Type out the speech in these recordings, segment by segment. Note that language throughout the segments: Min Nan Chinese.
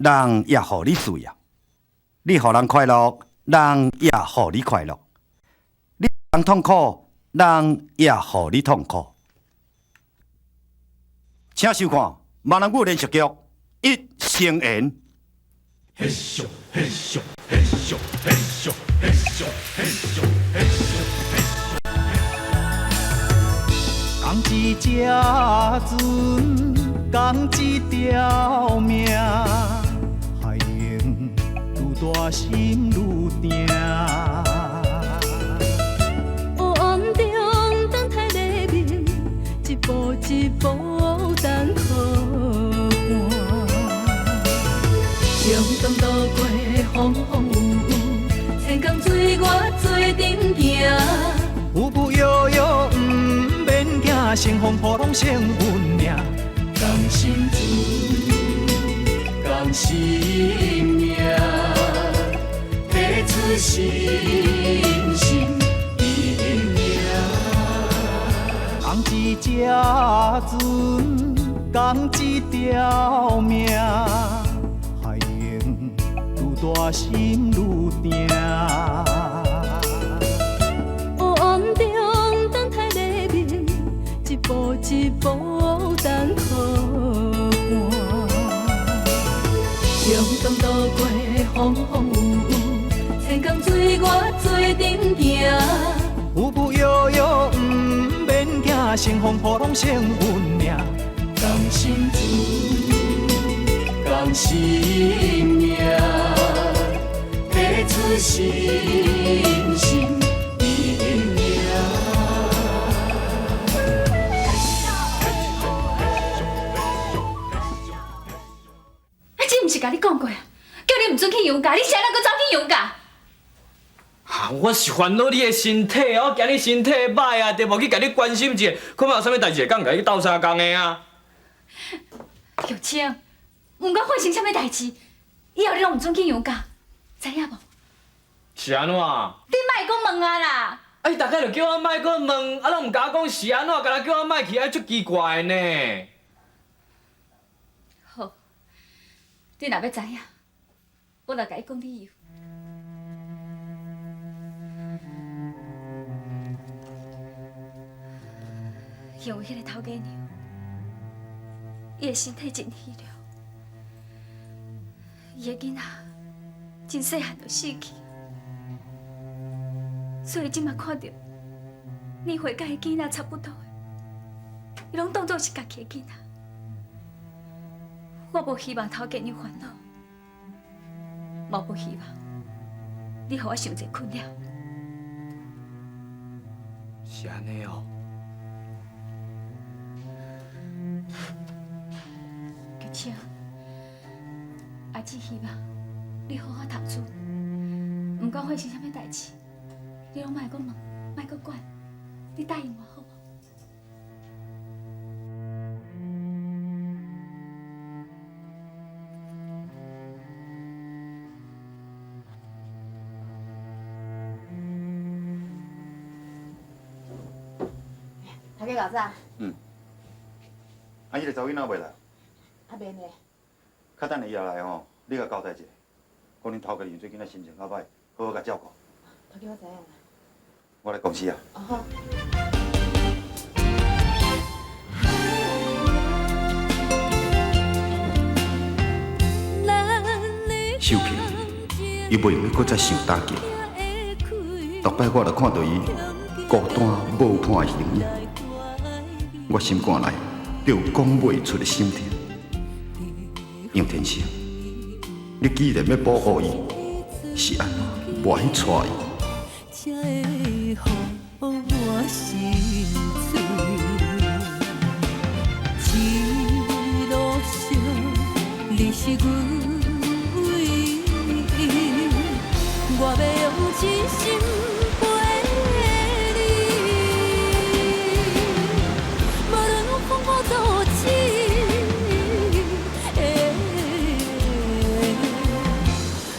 人也予你需要；你予人快樂，人也予你快樂；你予人痛苦，人也予你痛苦。請收看閩南語連續劇《一生緣》。嘿咻嘿咻嘿咻嘿咻嘿咻嘿咻嘿咻嘿咻。仝一隻船，仝一條命，海浪愈大心愈定。黑暗中等待黎明，一步一步等予伴。勇敢渡過風風雨雨，千江水我做陣行。浮浮搖搖毋免驚，乘風破浪勝運命。仝心船，仝心命，彼此心心意命。仝一隻船，仝一條命，海浪愈大心愈定。黑暗中等待黎明，一步一步等予伴。勇敢渡過風風雨雨，千江水我做陣行。浮浮搖搖毋免驚，乘風破浪勝運命。仝心船，仝心命，彼此心心意命。啊，這毋是共你講過啊？叫你毋准去楊家，你是按怎閣走去楊家？啊，我是煩惱你的身體，我驚你身體歹啊，對無去共你關心一下，看覓有啥物代誌會當共你鬥相共的啊。玉清，毋管發生啥物代誌，以後你攏毋准去楊家，知影無？是按怎？你莫閣問啊啦！啊，伊逐擺就叫我莫閣問，啊，攏毋共我講是按怎，干焦叫我莫去，啊，足奇怪的呢。好，你若欲知影，我來共你講理由。因為彼个頭家娘，伊的身體真虛弱，伊的囡仔真細漢就死去，所以這馬看著年歲佮伊囡仔差不多的，伊攏當作是家己的囡仔。我無希望頭家娘煩惱，嘛無希望你予我傷濟困擾。是按呢哦。玉清，阿姊希望你好好讀書，毋管發生啥物代誌，你攏莫閣問，莫閣管，你答應我好無？頭家老早。嗯。啊，彼个查某囡仔未來？啊，袂呢。較等下伊若來吼，你共交代一下，講恁頭家娘最近仔心情較歹，好好共照顧。頭家我知影啦。我來公司啊。哦好。秀琴，伊袂用閣再受打擊。逐擺我若看著伊孤單無伴的形影，我心肝內就有講袂出的心痛。楊天生，你既然欲保護伊，是按怎無愛去娶伊？才會予我心醉。一路上你是阮唯一，我欲用真心陪你。無論風雨多久，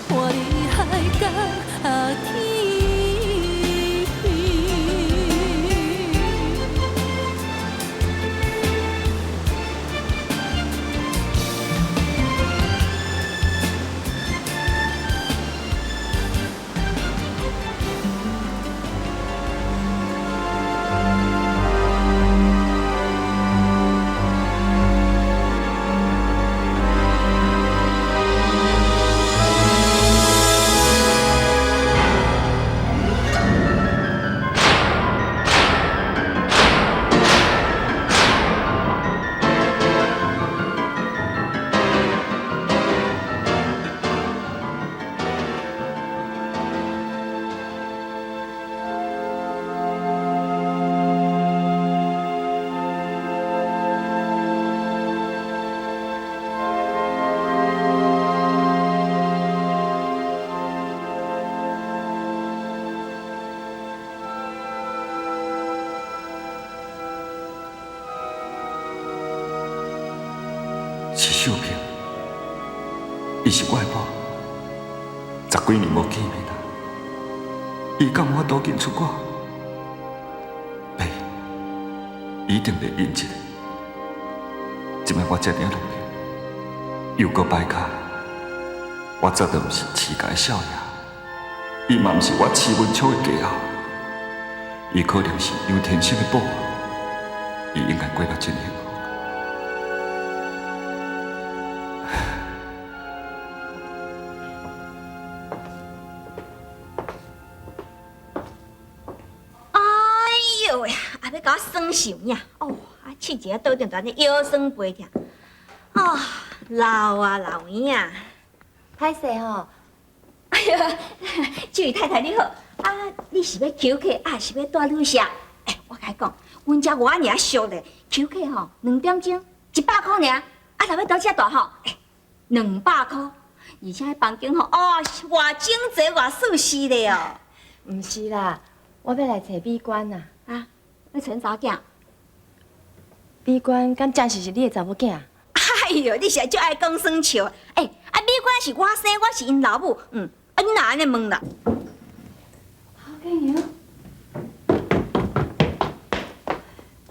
伴你海角天。秀萍，伊是我的某，十几年无见面啊，伊敢有法度认出我？袂，一定袂认得。这摆我遮尔落魄，又阁摆跤，我早就毋是徐家的少爷，伊嘛毋是我徐文超的继后，伊可能是杨天生的某，伊应该过得真幸福。哎呦喂，也欲共我酸受影哦！啊，试一下倒转就按呢腰酸背疼，哦，老啊老有影。歹势吼，哎呀，这位太太你好，啊，你是欲求客，啊是欲蹛旅社？欸，我共你讲，阮遮偌尔俗咧，求客吼两点钟100箍尔，啊，若欲倒遮蹛吼，欸，200箍，而且彼房间吼，哦，偌整齐偌舒适咧哦。毋是啦，我欲来揣美官啊。啊，欲揣查某囝？美官敢真是是你的查某囝？哎哟，你是足爱讲耍笑。欸，啊，美官是我生，我是𪜶老母，啊，你哪按呢问啦？头家娘，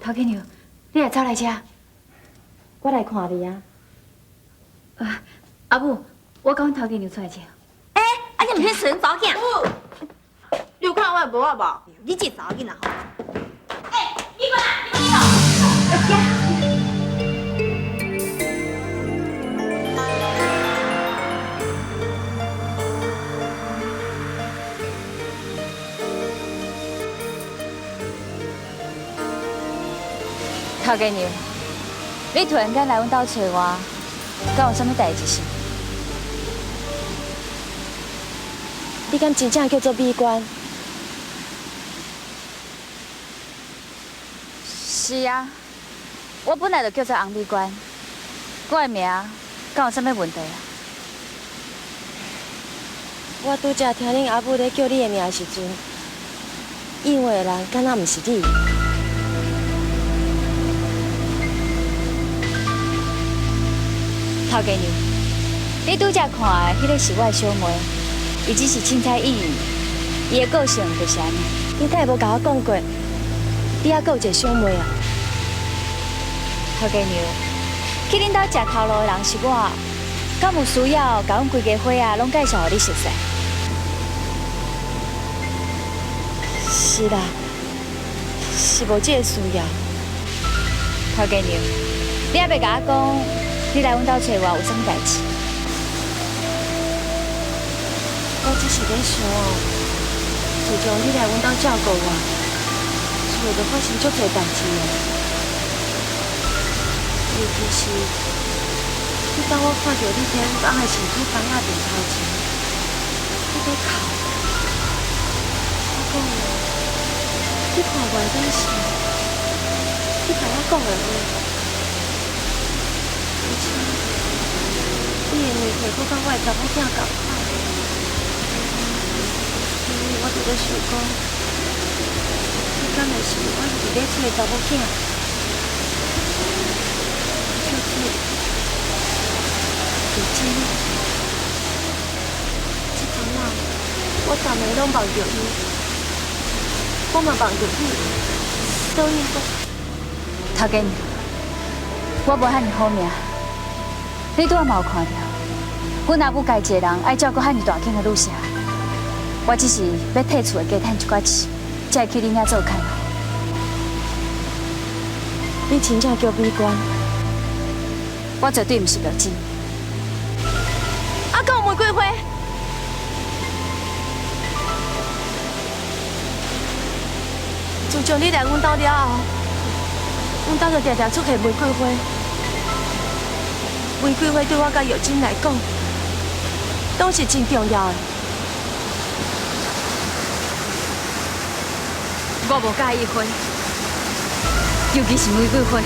头家娘，你也走来遮？我来看你啊。啊，阿母，我共阮头家娘出来者。欸，啊，你毋是揣查某囝？你有看我的帽仔无？你这查某囡仔吼！欸，美官啊，美官哦。头家娘，你突然间来阮兜揣我，敢有啥物代志是？你敢真正叫做美官？是啊，我本来就叫做洪美官，我的名敢有啥物问题啊？我拄才听恁阿母咧叫你的名的时阵，应话的人敢若毋是你。头家娘，你拄才看的彼个是我的小妹，伊只是凊彩演演，伊的个性就是按呢。你敢会无共我讲过，你犹阁有一个小妹啊？头家娘，去恁兜食头路的人是我，敢有需要共阮规家伙仔拢介绍予你熟似？是啦，是无这个需要。头家娘，你犹袂共我讲，你来阮兜揣我有啥物代志？我只是咧想哦，自从你来阮兜照顾我，厝内就发生足济代志哦。尤其是，你当我看著你伫阮翁的身躯房仔面头前，你咧哭，我讲，你看过的拢是你共我讲的话。而且，你的年岁阁佮我的查某囝仝款，所以我就咧想讲，你敢会是我一直咧揣的查某囝？小姐，是真。这阵仔，我逐暝拢梦著伊，我嘛梦著你，所以我…… 头家娘，我无遐尔好命。你拄仔嘛有看著，阮阿母家一个人爱照顾遐尔大间的旅社，我只是欲替厝的加趁一寡钱，才会去恁遐做看护。你真正叫美官？我绝对毋是玉芝。啊，敢有玫瑰花？自从你来阮兜了后，阮兜就定定出现玫瑰花。玫瑰花对我佮玉珍来讲，拢是真重要的。我无佮意花，尤其是玫瑰花。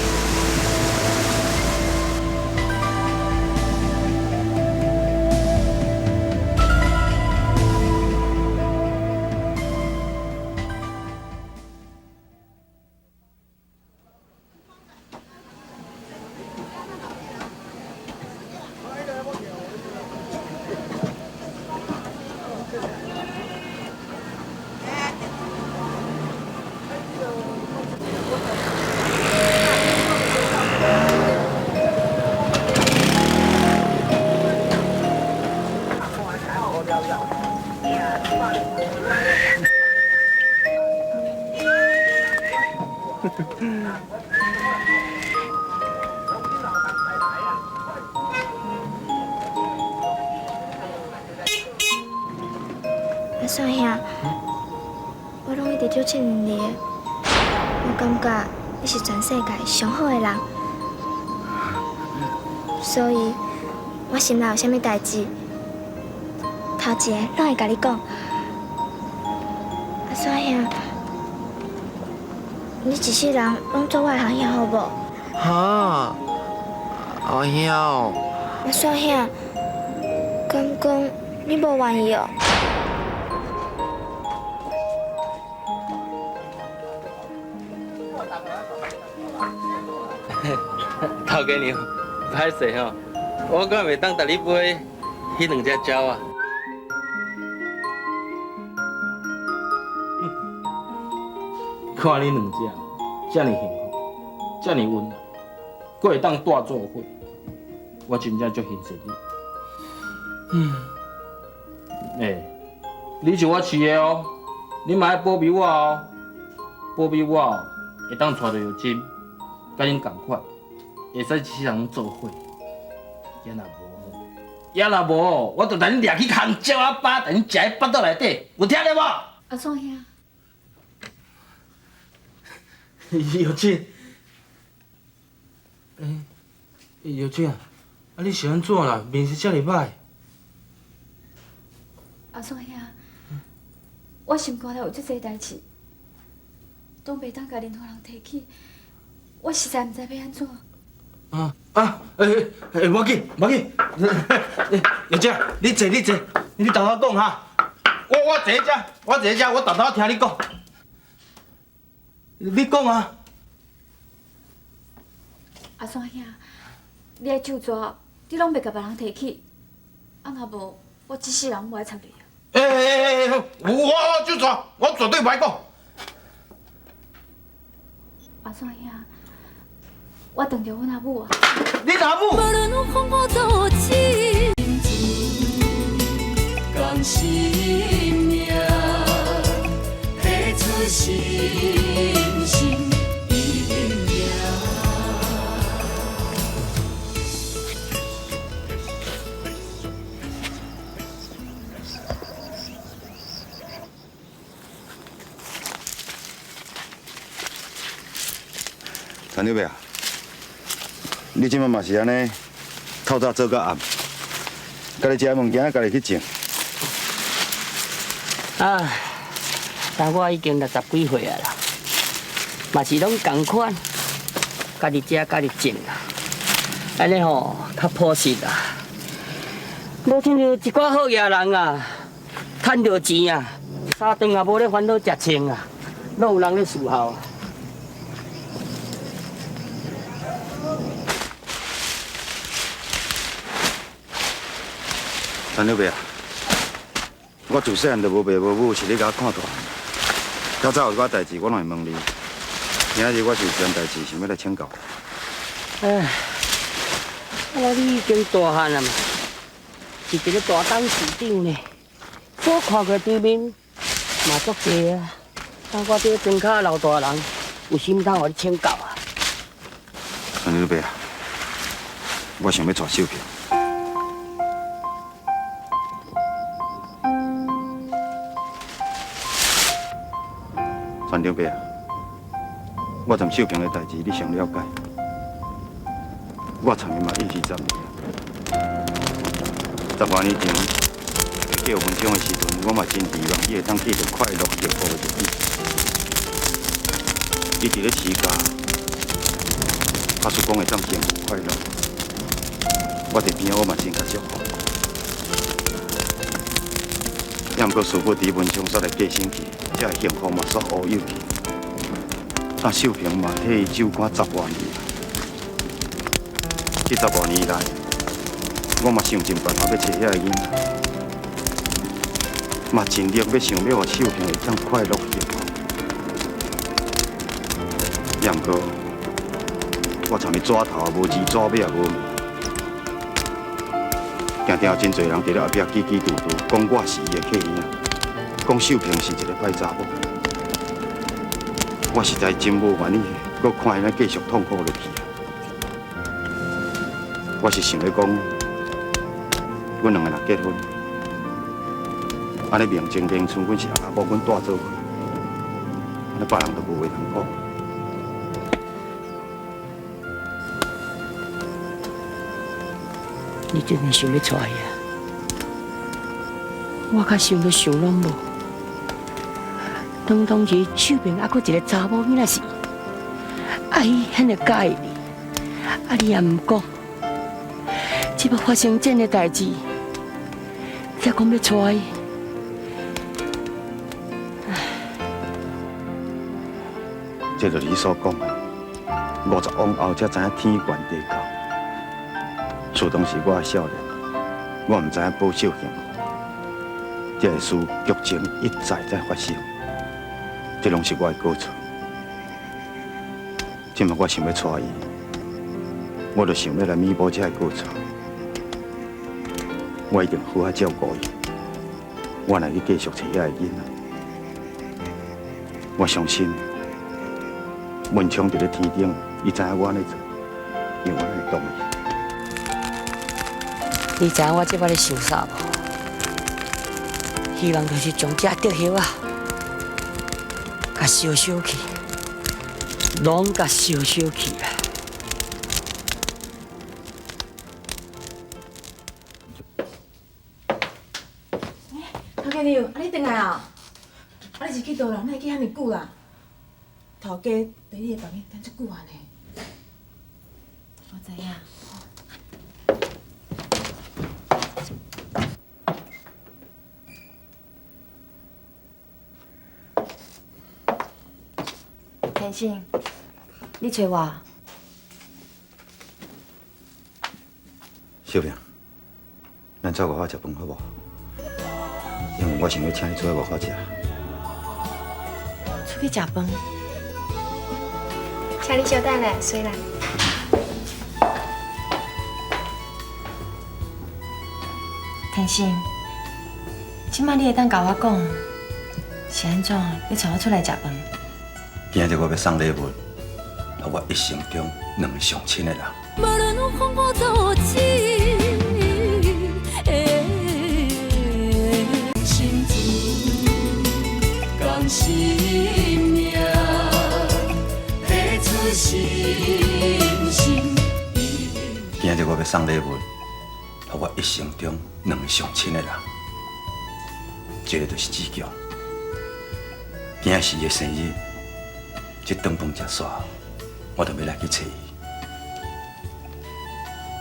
阿山兄，我攏一直足信任你的，我感覺你是全世界上好的人，所以我心內有啥物代誌，頭一个攏會共你講。阿山兄，你一世人攏做我的好兄好無？哈，阿兄哦。阿山兄，敢講你無願意哦？頭家娘，歹勢吼，我敢袂當帶你買彼兩隻鳥啊？看恁兩隻遮爾幸福，遮爾溫暖，閣會當帶做伙，我真正足欣賞你。嗯，欸，你是我飼的哦，你嘛愛保庇我哦，保庇我哦，會當娶著玉珍，佮恁仝款，會使一世人做伙。也若無吼，也若無，我就共恁掠去空鳥仔吧，共恁食喺腹肚內底，有聽著無？阿祖兄。玉珍，欸，玉珍啊，啊你是按怎啦？面色遮爾歹。阿祖兄，我心肝內有足濟代誌，都袂當共任何人提起，我實在毋知欲按怎。啊啊，欸欸，無要緊，無要緊。玉珍，你坐，你坐，你沓沓講哈。我坐這，我坐這，我沓沓聽你講。你講啊。阿山兄，你的手紙你攏袂共別人提起，啊若無，我這世人無愛插你啊。欸欸欸欸，我手紙我絕對袂講。阿山兄，我當著阮阿母啊。你阿母？田长伯啊，你这摆嘛是按呢，透早做到暗，家己食的物件，家己去种。啊，但我已经60幾歲啊啦，嘛是攏仝款，家己食家己種啦，按呢吼較樸實啦。無親像一寡好野人啊，趁著錢啊，三頓也無咧煩惱食穿啊，攏有人咧伺候。田长伯啊，我自细汉就無爸無母，是你共我看大。較早有寡代誌，我攏會問你。今仔日我是有一件代誌，想欲來請教。唉，啊，你已經大漢啊嘛，是一个大董事長呢，所看過場面嘛足濟啊。當我這莊跤老大人，有啥物通予你請教啊？田長伯啊，我想欲娶秀萍。田長伯啊，我參秀萍的代誌，你上了解。我參伊嘛認識10年啊。10外年前，結婚中的時陣，我嘛真期望伊會當過著快樂幸福的日子。伊佇咧飼家，假使講會當幸福快樂，我佇邊仔我嘛真共祝福。也毋過師傅佇文昌煞來過身去，這个幸福嘛煞烏有去。但秀萍嘛替伊守肝10外年，這10外年來，我嘛想盡辦法欲揣遐个囡仔，嘛盡力欲想欲予秀萍會當快樂幸福。也毋過，我參伊紙頭也無字，紙尾也無名，定定有真濟人佇咧後壁叽叽嘟嘟，講我是伊的契囝，講秀萍是一个歹查某。我实在真無願意，閣看伊繼續痛苦落去。我是想欲講，阮兩个若結婚，按呢名正言順，阮是阿某，阮蹛做伙，按呢別人就無話通講。你真的想欲娶伊啊？我較想都想攏無。當時秀萍猶閣一个查某囡仔時，啊伊遐爾佮意你，啊你也毋講，這擺發生這个代誌，才講欲娶伊。這就是你所講的，50往後才知影天懸地高。自當時我還少年，我毋知影保守幸福，這个事劇情一再再發生，這攏是我的過錯。這擺我想欲娶伊，我就想欲來彌補這个過錯。我一定好好照顧伊。我若去繼續揣遐个囡仔，我相信文昌佇咧天頂，伊知影我按呢做，因為我會同意。你知影我這擺咧想啥無？希望就是將這竹葉仔，共燒燒去，攏共燒燒去啊！頭家娘，啊你轉來哦？啊你是去佗啦？哪會去遐爾久啦？頭家佇你的房間等足久啊呢。我知影。天生，你找我？秀萍，咱走外口食飯好無？因為我想欲請你出來外口食。出去食飯？請你稍等咧，隨來。天生，這擺你會當共我講，是按怎欲帶我出來食飯？今日我欲送禮物，予我一生中兩個上親的人。無論風雨做起，心事共心命，彼此心心。今日我欲送禮物，予我一生中兩個上親的人，一個就是志強，今仔是伊的生日。這頓飯食煞，我就欲來去揣伊。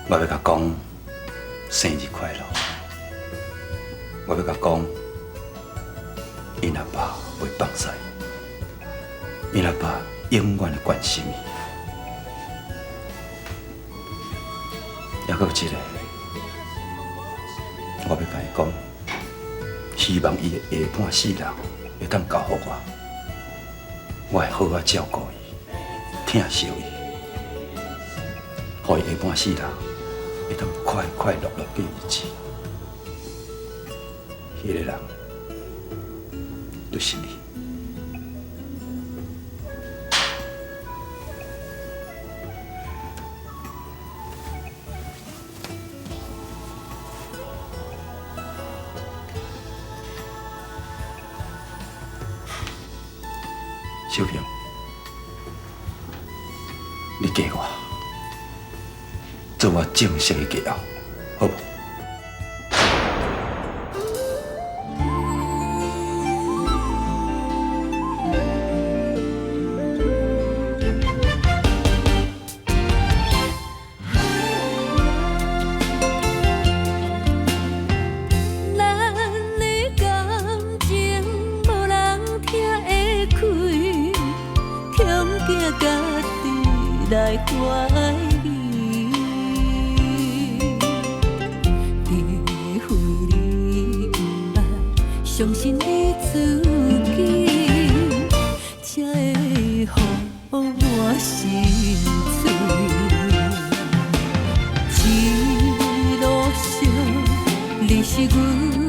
我欲共伊講生日快樂，我欲共伊講，𪜶阿爸袂放屎，𪜶阿爸永遠會關心伊。猶閣有一個，我欲共伊講，希望伊的下半世人會當交予我。我會好好照顧伊，疼惜伊，予伊下半世人會當快快樂樂過日子。彼个人就是你。秀萍，你嫁我，做我正式的嫁后，好無？咱的感情無人聽會開，恐驚家己來懷疑。除非你毋捌相信你自己，才會予我心碎。一路上，你是阮。